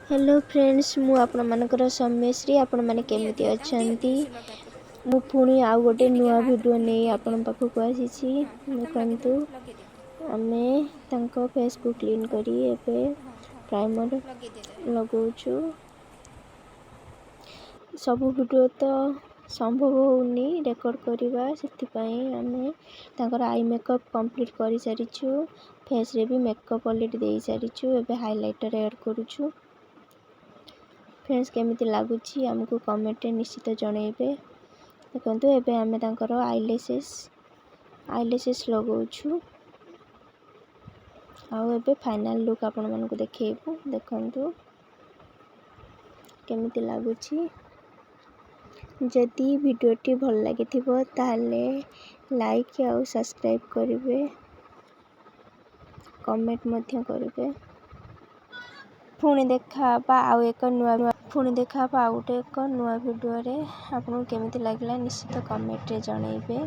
Hello friends, ମୁଁ ଆପଣମାନଙ୍କର ସୌମ୍ୟଶ୍ରୀ। ଆପଣମାନେ ଦିଅ କେମିତି ଦିଅ ତାଙ୍କୁ ଦିଅ ଅଛନ୍ତି? ଦିଅ, ସେ ଲଗାନ୍ତୁ। ମୁଁ ପୁଣି ଆଉ ଗୋଟେ ଦିଅ ଟିକେ ନୂଆ ହାତରେ ଭିଡ଼ିଓ ଟିକେ ନେଇ ଟିକେ ଦିଅ। ଆପଣଙ୍କ ପାଖକୁ ଆସିଛି। ହଁ, ତମେ ଦେଖନ୍ତୁ, ଲଗେଇଦିଅ, ଲଗେଇଦିଅ। ଆମେ ତାଙ୍କ ଫେସ୍କୁ କ୍ଲିନ୍ କରି ଏବେ ହଁ, ଥାଉ। ପ୍ରାଇମର୍ ଲଗେଇଦିଅ ତାର। ଲଗାଉଛୁ। ସବୁ ଭିଡ଼ିଓ ତ ସମ୍ଭବ ହେଉନି ରେକର୍ଡ଼ କରିବା, ସେଥିପାଇଁ ଆମେ ତାଙ୍କର I makeup complete କରିସାରିଛୁ। ଫେସ୍ରେ ବି ମେକଅପ୍ ଅଲରେଡ଼ି ଦେଇସାରିଛୁ। ଏବେ ହାଇଲାଇଟର୍ ଆଡ଼୍ କରୁଛୁ। ଫ୍ରେଣ୍ଡସ୍, କେମିତି ଲାଗୁଛି ଆମକୁ କମେଣ୍ଟରେ ନିଶ୍ଚିତ ଜଣାଇବେ। ଦେଖନ୍ତୁ, ଏବେ ଆମେ ତାଙ୍କର ଆଇଲେସେସ୍ ଲଗାଉଛୁ ଆଉ ଏବେ ଫାଇନାଲ୍ ଲୁକ୍ ଆପଣମାନଙ୍କୁ ଦେଖେଇବୁ। ଦେଖନ୍ତୁ କେମିତି ଲାଗୁଛି। ଯଦି ଭିଡ଼ିଓଟି ଭଲ ଲାଗିଥିବ, ତାହେଲେ ଲାଇକ୍ ଆଉ ସବସ୍କ୍ରାଇବ୍ କରିବେ, କମେଣ୍ଟ ମଧ୍ୟ କରିବେ। ପୁଣି ଦେଖା ହେବା ଆଉ ଏକ ନୂଆ ପୁଣି ଦେଖା ହେବା ଆଉ ଗୋଟେ ଏକ ନୂଆ ଭିଡ଼ିଓରେ। ଆପଣଙ୍କୁ କେମିତି ଲାଗିଲା, ନିଶ୍ଚିତ କମେଣ୍ଟରେ ଜଣାଇବେ।